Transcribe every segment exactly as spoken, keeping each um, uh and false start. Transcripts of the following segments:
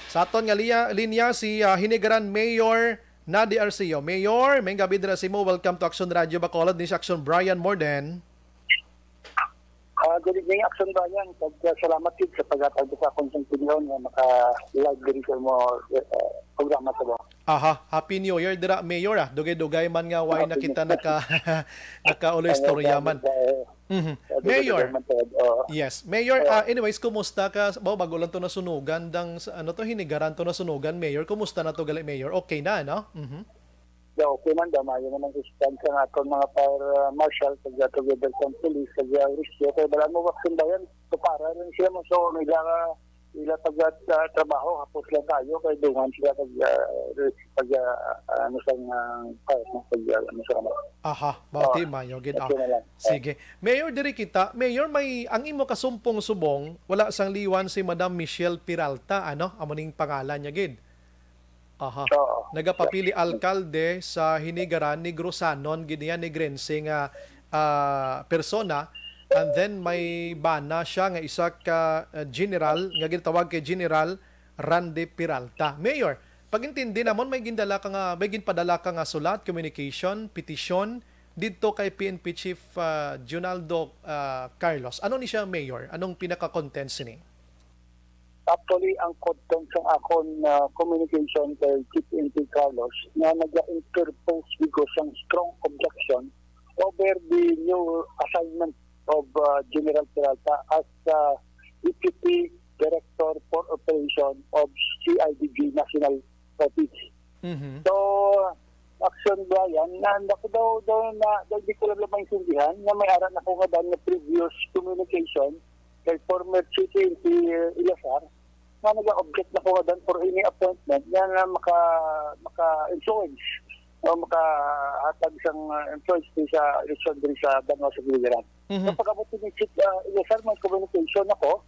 Sa aton nga liya, linya si, ah, Hinigaran Mayor Nadi Arceo. Mayor, may gabi dira sa imo. Welcome to Action Radio Bacolod. Ni si Action Brian Morden. Ah, good evening, Action Brian. Pag, ah, salamat gid sa paghatag sa akong sentensyon nga maka-live diri sa mo, eh, programa sa mo. Aha, Happy New Year dira, Mayor, ah. Dugay-dugay man nga way na kita naka, naka-ulo istorya man. Mhm. Mayor. Yes. Mayor, ah, anyways, kumusta ka? Ba, bago lang to nasunugan, dang, ano to, Hinigaran to nasunugan, Mayor. Kumusta na to gali, Mayor? Okay na, no? Mhm. Yeah, okay man daw. Maayo naman sa stand sa aton mga fire, ah, marshal, kag, ah, together sa police, kag, ah, rescue. Kaya wala mo, Action Brian, para rin sila mo. So, nila, ah, ila pag, ah, trabaho, hapos lang tayo, kay dungan sila pag, ah, pag, ah, ano sang, ah, pag, pag, ah, ano sa kamay. Aha, bati, Oh, mayo gid, ah. Okay na lang. Sige. Mayor, diri kita. Mayor, may, ang imo kasumpong subong, wala sang liwan si Madam Michelle Peralta, ano? Amo ning pangalan niya gid. Aha. Oo. Nagapapili alkalde sa Hinigaran, Negrosanon gid niya, Negrense nga, ah, persona. And then may bana siya nga isa ka, ah, general nga ginatawag kay General Randy Peralta. Mayor, pag-intindi namon, may gindala ka nga, may ginpadala ka nga sulat, communication, petition didto kay P N P Chief, ah, Junaldo, ah, Carlos. Ano ni siya, Mayor? Anong pinaka-content sini? Actually, ang content sang akon, ah, communication kay Chief N P Carlos nga naga-interpose because sang strong objection over the new assignment of, ah, General Peralta as, ah, Deputy Director for Operation of C I D G National Office. Mhm. So, Action Brian, na, na, daw, daw, na, daw di ko lang maintindihan na may ara na ko nga daan nga previous communication kay former Chief N P Eleazar nga naga-object na ko nga daan for any appointment nga, nga maka, maka-influence o makahatag sang, uh, influence diri sa election diri sa Banwa sa Biliran. Mhm. So, pag-abot ni Chief, uh, Eleazar, may communication ako,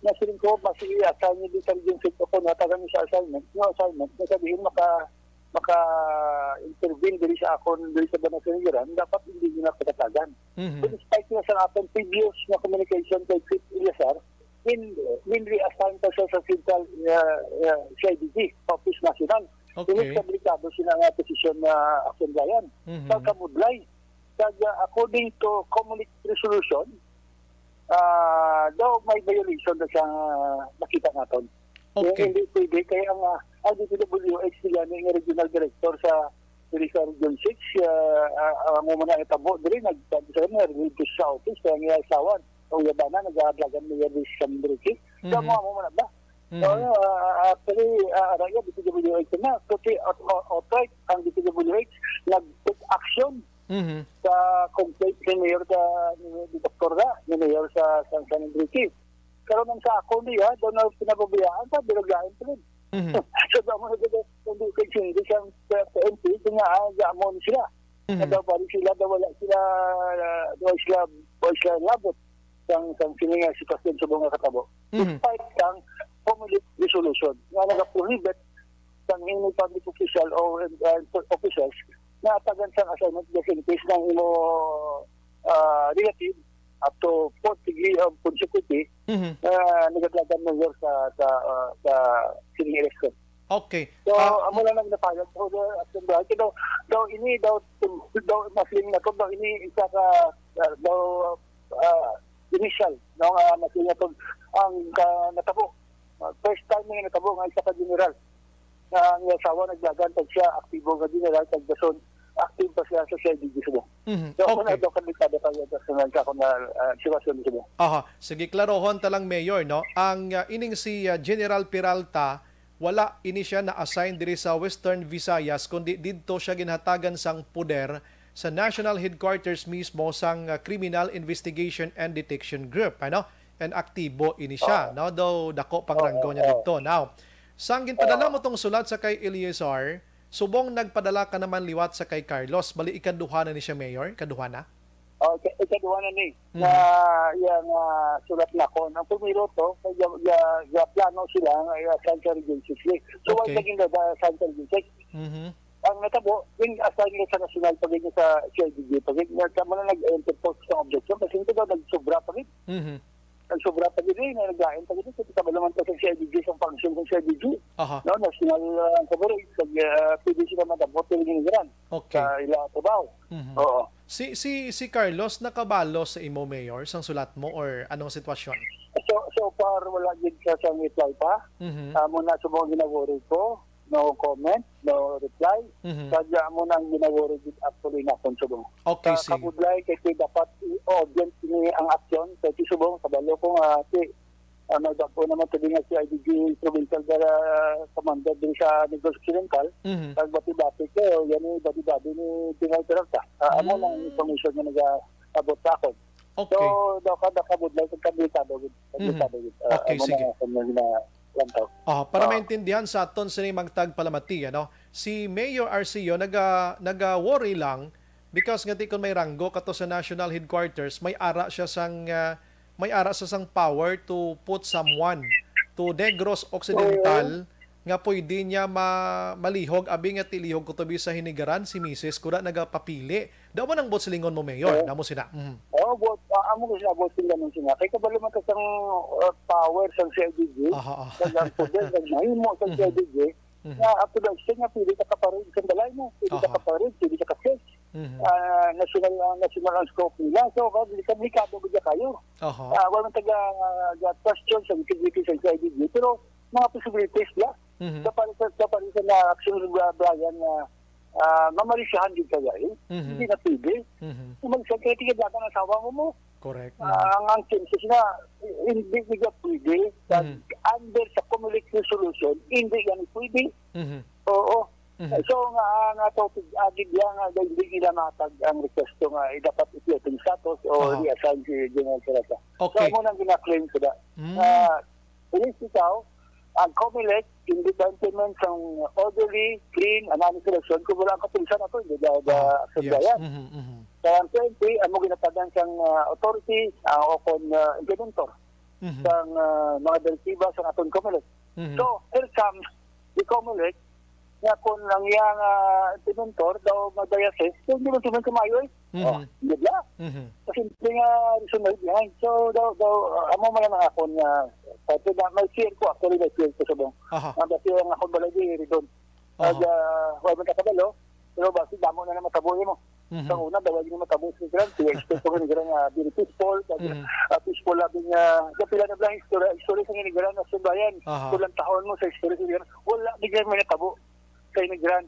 nga siling ko, mas i-assign niyo dito sa Region six ako, natagan niyo sa assignment, yung assignment, na sabihin maka, maka-intervene diri sa akon, diri sa Banwa sa Biliran, dapat hindi niyo na pagkatagan. Mhm. So, despite nga sa akong previous nga communication kay Chief Eleazar, when, when reassign pa siya sa Central, uh, uh, C I D G, Office National, Okay. Inig sa delikado sila nga posisyon nga Action Brian. Mhm. Pagkamudlay, kag, uh, according to Comelec resolution, ah, daw may violation na siya nga nakita naton. Okay. Hindi pwede kaya nga ang D P W H sila ni nga regional director sa diri sa Region six, ah, ah, ang mo na itabo diri nag sa nga religious sa office kaya nga asawan o yabana nag-aadlagan niya diri sa San Enrique. Sa Mhm. mga mo na ba? Mhm. So, ah, actually, ah, araya, D P W H na. Kasi aut-, au-, outright ang D P W H nag-take action Mhm. sa complaint ni Mayor sa, ni, ni Doktor Ga, ni Mayor sa San, San Enrique. Karon ang sa ako niya, daw na pinababayaan sa bilog lain pa rin. Mhm. So, daw mo na dito, hindi ko hindi sa, sa, sa M P, kung nga, ah, daw mo ni sila. Mhm. Na daw, bali sila, daw wala sila, ah, daw sila, daw sila labot sang, sang sini nga sitwasyon sa mga katabo. Mhm. Despite sang Comelec resolution nga nagaprohibit sang any public official o, uh, officials na atagan sang assignment just in case ng imo, ah, relative up to fourth degree of consequency Mhm. na nagdalagan mayor sa, sa, ah, sa sining election. Okay. So, Ah, amo lang ang napayag ko, uh, Action Brian. Pero daw ini, daw, daw, mas na to, daw ini isa ka, ah, daw, ah, initial, no, nga mas na to ang, ah, natabo. Ah, first time nga natabo nga isa ka general nga ang asawa nagdagan pag siya aktibo nga general, kag dason active pa siya sa C I D G Cebu. Mhm. So, ako na Okay. daw kandidata kay personal sa ako na, ah, sitwasyon sa Cebu. Aha, sige, klarohon ta lang, Mayor, no? Ang, ah, ining si, ah, General Peralta, wala ini siya na-assign diri sa Western Visayas, kundi didto siya ginhatagan sang poder sa National Headquarters mismo sang, ah, Criminal Investigation and Detection Group, ano? And aktibo ini siya, Oo. no? Though dako pang Oo, ranggo niya oo. didto. Now, sang ginpadala Oo. mo tong sulat sa kay Eleazar, subong nagpadala ka naman liwat sa kay Carlos. Bali, ikaduha na ni siya, Mayor? Ikaduha na? Oh, ika-, ikaduha na ni. Mhm. Na, iya nga sulat na ko. Ang primero to, kaya, ya, ya plano sila nga iya San Region six ni. So, wala Okay. lagi na da San Region six. Mhm. Ang natabo, in assign nila sa national, pag yun sa C I D G, pag yun, sa mga nag-enterpose sa objection, kasi ito daw nagsobra pa rin. Mhm. ang sobra pa gid, eh, na naglain pa gid, kasi kabalo man to sa C I D G, sa function sa C I D G. Aha. No, national, ah, ang coverage, pag, ah, pwede sila madabot yung hinigran Okay. sa ila trabaho. Mhm. Oo. Si, si, si Carlos, nakabalo sa imo, Mayor, sang sulat mo, or anong sitwasyon? So, so far, wala gid siya sa reply pa. Mhm. Amo na sa mga ginaworry ko, no comment, no reply. Mhm. Kaya mo nang ginaworry gid actually na kung subong. Okay, Sa sige. kabudlay, kay kay dapat i-audience ni ang aksyon, kay si subong, kabalo ko nga, si, ah, may bag-o naman to din nga si I D G Provincial, ah, Commander din sa Negros Occidental. Mhm. Kag bati-bati ko, yan yung bati-bati ni General Peralta. Ah, amo nang Mm. information nga nag-abot sa akon. Okay. So, daw ka, daw kabudlay, kag kabitado gid. Mhm. Kabitado gid. Ah, Okay, amo na sige. nga akong ginalantaw. Ah, para Ah. maintindihan sa aton sini magtag palamati, ano? Si Mayor Arceo naga-, naga-worry lang because nga di kon may ranggo kato sa national headquarters, may ara siya sang, ah, may ara sa sang power to put someone to Negros Occidental Oo. nga pwede niya ma-, malihog, abi nga tilihog ko to bi sa hinigaran, si misis, kuda nagapapili. Daw man ang buot silingon mo, Mayor. Oo. Damo sina. Mhm. Oo, buot, ah, amo ko sila buot sila nung sina. Kay kabalo man ka sang, uh, power sang C I D G, Aha, aha. kag ang poder, kag mahimo sang Mhm. C I D G, Mhm. nga up to the extent nga pwede ka kaparid sa balay mo, pwede ka Aha. kaparid, pwede ka ka-search. Mhm. Ah, national, ah, national ang scope nila. So, kag delikado gid kayo. Aha. Ah, wala man taga, ah, ga-question sa integrity sa C I D G, pero mga possibilities la. Mhm. Sa pareho sa, sa pareho sa na action ni Bra-, Brian nga, ah, mamalisyahan gid kaya, eh. Mhm. Hindi na pwede. Mhm. Mamalisyahan kaya tigil ang asawa mo mo. Correct. Ah, Mhm. ang, ang chances na, eh, hindi nila pwede. Sa Mhm. under sa Comelec resolution, hindi yan pwede. Mhm. Oo. Mhm. So, nga, nga topic, agid yan nga hindi nila matag ang request ko nga, eh, dapat i-floating status o Aha. reassign si General Teresa. So, Okay. amo nang gina-claim ko na. Mm. Ah, Police ikaw, ang Comelec, hindi ka implement sang orderly, clean, anonymous election, kung wala ang kapulisan ato, hindi na, na Aha. Yes. sundayaan. Mhm, mhm. Kaya ang P N P, amo ginatagan sang, ah, authority, ah, o kon, ah, implementor Mhm. sang, ah, mga direktiba sang aton Comelec. Mhm. So, here comes the Comelec, nga kung ang iyang, ah, implementor daw mag-biases, so hindi man tuman kamayo eh. Mhm. Oh, di ba? Mhm. Kasi hindi nga reason na behind. So, daw, daw, ah, amo man ang akon nga, pati na, may fear ko, actually, may fear ko sa bang. Aha. Ang dati ang akon balay di, ridon. Aha. Pag, ah, wala man kakabalo, pero basi damo na naman tabo mo. Mhm. Sa una, daw, hindi naman tabo sa Negran. Kaya expect ko nga Negran nga, very peaceful. Pag, Mhm. ah, peaceful, labi nga, sa pila na lang istorya, istorya sa Negran, na sumbayan. Aha. Kulang taon mo sa istorya sa Negran. Wala, di ka may natabo sa Negran.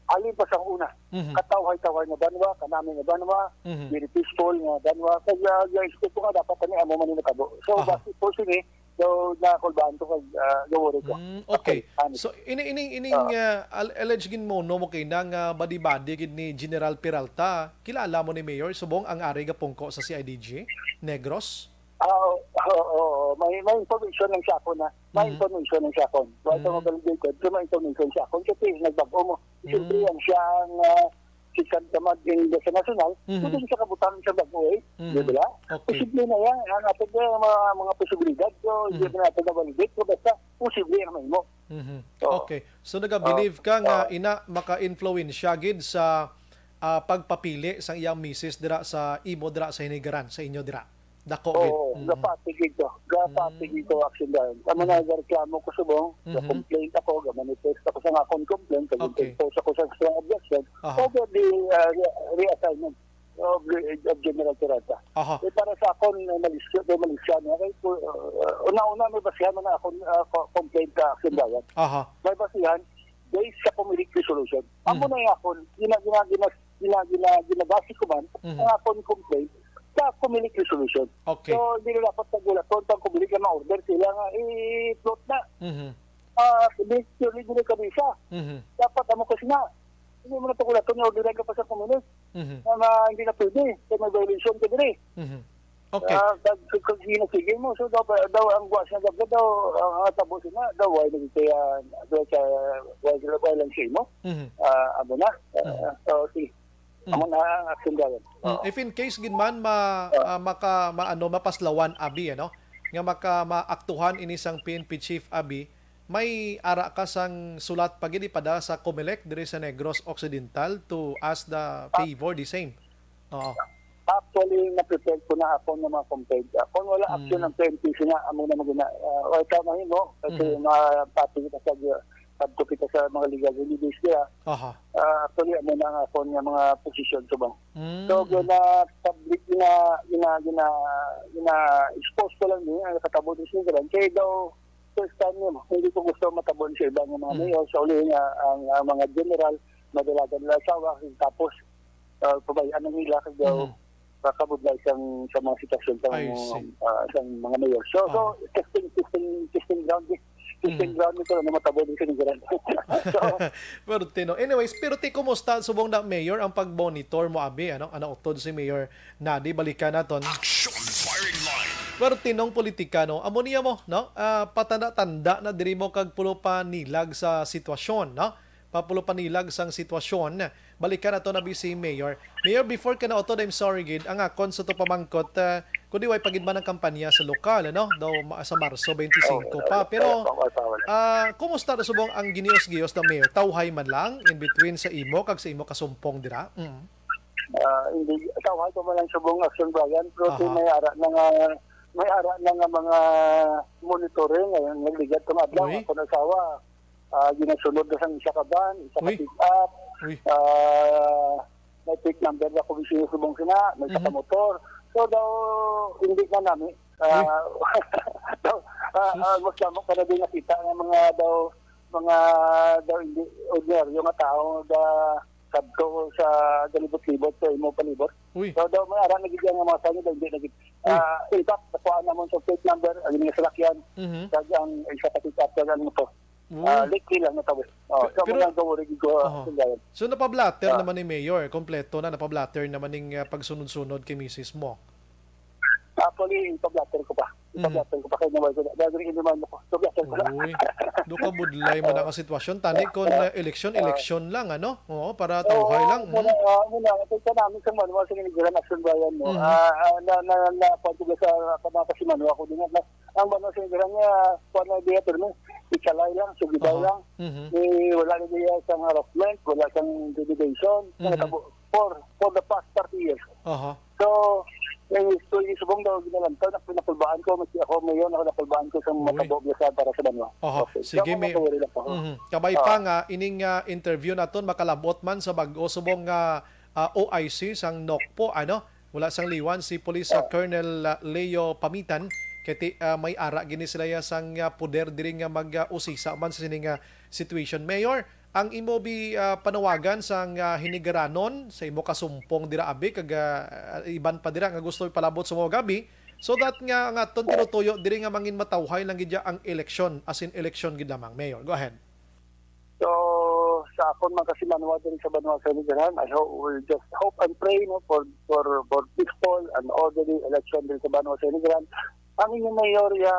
Alin pa sa una. Mhm. Katawhay-tawhay nga banwa, kanami nga banwa, Mhm. very peaceful nga banwa. Kaya, uh, expect ko nga dapat kami amo man yung natabo. So, Aha. basi po sini, so, nakulbaan ko kag, ah, gawari ko. Mm, okay. Okay, honest. So, ini, ini, ining, Ah. ah, al-, alleged gid mo, no, mo kay nang, ah, badi-badi gid ni General Peralta. Kilala mo ni Mayor Subong ang ari nga pungko sa C I D G, Negros? Ah, oo, oo, oo. May, may information lang siya ako na. May Mhm. information lang siya ako. Wala ito Mm. ma-validated, pero may information siya ako. Kasi nagbag-o mo. Siyempre, Mm. ang siya ang, ah, second command in the national. Mhm. Pwede siya kabutang sa bag-o eh. Mhm. Di ba? Okay. Posible na yan. Ang ato ba ang mga, mga posibilidad. So, Mhm. hindi na natin na-validate. So, basta posible ang mahimo. Mhm. Oo. Okay. So, nagabelieve ka nga Ah. ina maka-influensya gid sa, ah, pagpapili sang iyang misis dira sa imo dira sa Hinigaran, sa inyo dira? Dako gid. Oo, Mm. gapati gid ko. Gapati Mm. gid ko, action dahil. Tama na, Mm. gareklamo ko subong, Mhm. ga-complaint ako, ga-manifest ako sa akong complaint, Okay. kag-impose ako sa, sa objection, Aha. over the, uh, re-, reassignment of, of General Peralta. Aha. Eh, para sa akon, eh, malisya, eh, malisya niya. Kay, uh, una-una, may basihan man akong, uh, co-, complaint sa action dahil. Aha. May basihan, based sa Comelec resolution. Amo Mhm. na yung akon, gina-, gina-, gina-, gina-, gina-, ginabase ko man Mhm. ang akon complaint sa Comelec resolution. Okay. So, hindi na dapat sa gulaton, pag Comelec na ma-order sila nga i-float na. Mhm. Ah, hindi, purely hindi kami isa. Mhm. Dapat amo kasi na. Hindi mo na pagulaton nga orderan ka pa sa Comelec. Mhm. Na, na hindi na pwede. Kaya may violation ka diri. Mhm. Okay. Ah, kag, kag, kag ginasige mo, so daw, daw ang guwas na daw, daw, ang tabo sila, daw, why nagkaya, daw sa, why, why lang siya mo? Mhm. Ah, amo na. Mhm. Ah, so, si, Mhm. amo na ang action gawin. Mm, Oo. if in case gid man ma-, Ah. ah, maka-, ma-, ano, mapaslawan abi, ano, nga maka-, maaktuhan ini sang P N P chief abi, may ara ka sang sulat pa gid ipadala sa Comelec diri sa Negros Occidental to ask the Ah. favor the same. Oo. Actually, na-prepare ko na ako ng mga complaint. Ah, kung wala action Mm. ang P N P C na, amo na magina, ah, wala ka mahimo, kasi Mm. mapati kita sa, padto kita sa mga legal remedies nila. Aha. Ah, actually, amo na ang akon nga mga posisyon subong. Mm. So, gina-public, gina-, gina-, gina-, gina-expose ko lang ni ang nakatabo din sa Iran. Kaya daw, first time yun, hindi ko gusto matabo sa iba nga mga Mm. mayor. Sa uli nga, ang, ang mga general, madalagan nila asawa, tapos, ah, pabayaan na nila, kaya daw, Mhm. kakabudlay sang, sa mga sitwasyon sa I mga, see. ah, sa mga mayor. So, so, Ah. testing, testing, testing ground, testing Mhm. ground nito na matabo din sa Iran. So, Pero Tino, anyways, pero ti kumusta subong na, Mayor, ang pag-monitor mo abi, ano? Ano utod si Mayor Nadi, balikan naton. Action Firing Line. Pero Tinong politika, no? Amo niya mo, no? Ah, patanda-tanda na diri mo kag pulo pa nilag sa sitwasyon, no? Papulo pa nilag sang sitwasyon. Balikan nato na bi si Mayor. Mayor, before ka na utod, I'm sorry gid. Ang akon sa to pamangkot, ah, kundi way pa gid man ang kampanya sa lokal, ano? Daw ma-, sa Marso twenty-five Oh, pa. Pero, wala, wala, wala. ah, kumusta na subong ang ginios-gios na, Mayor? Tawhay man lang in between sa imo kag sa imo kasumpong dira? Mm. Ah, hindi, tawhay ko man lang subong, Action Brian, pero Aha. may ara na nga, may ara na nga mga monitoring, ngayon, nagligad tong adlaw, Uy. ako na asawa, ah, ginasunod na sang isa ka van, isa ka Uy. pick up, Uy. ah, may plate number na kung sino subong sina, may isa ka Mhm. motor. So, daw, hindi na namin. Ah, Uy. daw, ah, Sus. ah, mas damo ka na din nakita ng mga daw, mga daw hindi ordinaryo nga tao da kadto sa galibot-libot sa imo palibot. Uy. So, daw may ara na gid ang mga sanyo, daw hindi na gid. Uy. Ah, in fact, nakuha naman sa plate number, ang mga salakyan, Mhm. kag ang isa ka pick up, kag ang motor. Uy. Ah, lately lang natawid. Oh, Pe-, so, pero mga gawari gid ko, Aha. Sunggayan. So, napablatter Ah. naman ni Mayor, kompleto na, napablatter naman ning, ah, pagsunod-sunod kay misis mo. Actually, ipablatter ko pa. Mhm. Ipablatter ko pa kay naway ko na. Dahil rin naman ako. Ipablatter ko na. Uy, do ka budlay man Ah. ang sitwasyon. Tani kon, Ah. ah, eleksyon, Ah. eleksyon lang, ano? Oo, para Oo, tawhay lang. muna, Mm. ah, muna, ito sa namin sa Manuel, sa Ginigurang Action Brian mo. Mhm. Ah, ah, na, na, na, pag sa, sa mga kasimanwa ko din, na, ang Manuel, sa Ginigurang niya, kuwan na idea, pero may, ichalay lang, sugibay Aha. lang. Mhm. Eh, wala na diya sa harassment, wala sang intimidation, Mhm. nagtabo for, for the past thirty years. Aha. So, eh, so, yung subong daw, ginalantaw, na pinakulbaan ko, mas ako ngayon, ako nakulbaan ko sa Uy. matabo biya sa para sa banwa. Aha. Okay. Sige, So, may, mga kawari lang po. Mhm. Kabay Ah. pa nga, ining, ah, interview naton, makalabot man sa bag-o subong nga, ah, O I C sang Nocpo, ano? Wala sang liwan si Police, ah, Ah. Colonel, ah, Leo Pamitan, kay ti-, ah, may ara gini sila ya sang, ah, poder diri nga mag, ah, usisa man sa sini nga situation. Mayor, ang imo bi, ah, panawagan sang, ah, Hinigaranon sa imo kasumpong dira abi kag, ah, iban pa dira nga gusto ipalabot sa mga gabi, so that nga ang aton tinutuyo diri nga mangin matawhay lang gid ya ang eleksyon, as in eleksyon gid lamang. Mayor, go ahead. So, sa akon man kasi manuwa diri sa Banwa sa Negran, I hope, we just hope and pray, no, for, for, for peaceful and orderly election diri sa Banwa sa Negran. Ang inyong mayorya,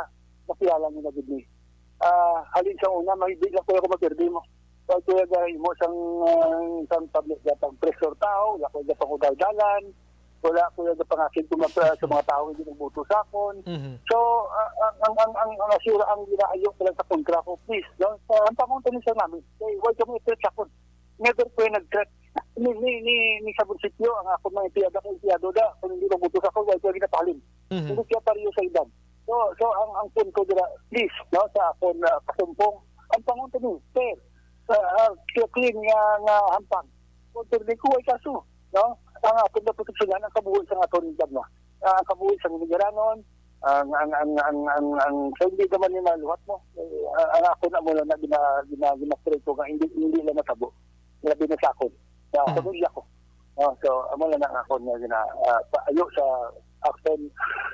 makilala niyo na gid ni. Ah, halin sa una, mahigdi lang ko ako magpirdi mo. Kaya kuya, gaya mo sang, ah, sang public, gatag pressure tao, wala ko gatang udal dalan, wala ko yung pangakit ko sa, sa mga tao hindi nagboto sa akon. Mhm. So, ah, ang, ang, ang, ang, ang asura, ang ginaayo ko lang sa kontra ko, please, no? Sa, ang pangon sa namin, kay, why kami i-threat sa akon? Never ko yung nag-threat. Ni, ni, ni, ni sa munisipyo, ang akon mga empleyado, kay empleyado da, kung hindi nagboto sa akon, why ko yung ginapahalin? Mhm. Hindi siya pareho sa edad. So, so ang, ang punto dira, please, no, sa akon, ah, kasumpong, ang pangon sa ni, sir, ah, ah, clean nga, nga hampang. Kung hindi ko, why kaso? No? Ang akon na proteksyonan ang kabuhi sa aton banwa. Ah, ang kabuhi sa Minigaranon, ang, ang, ang, ang, ang, ang, so hindi naman ni maluhat mo. Eh, ang, ang ako na mula na gina-, gina-, gina-pray ko nga hindi, hindi lang natabo. Grabe na sa akon. Sa Mm. pamilya ko. Oh, so, amo lang ang akon nga gina-, ah, paayo sa action,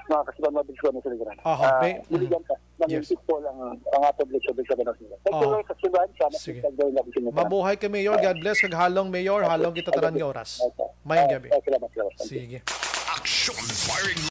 mga kasiban, mga bisyo sa Minigaranon. Aha, Ah, may, mm. Diligan ka. Yes. Nangintip ko lang ang ato blessed sa Banwa sa Negran. Thank you, Oh. Lord, sa sudan. Salamat Sige. sa Pagdawin natin sa Negran. Mabuhay ka, Mayor. God bless. Kag halong, Mayor. Halong kita tanan nga oras. Okay. Mayong Ah, gabi. ah, salamat, salamat. Thank you. Sige. Action Firing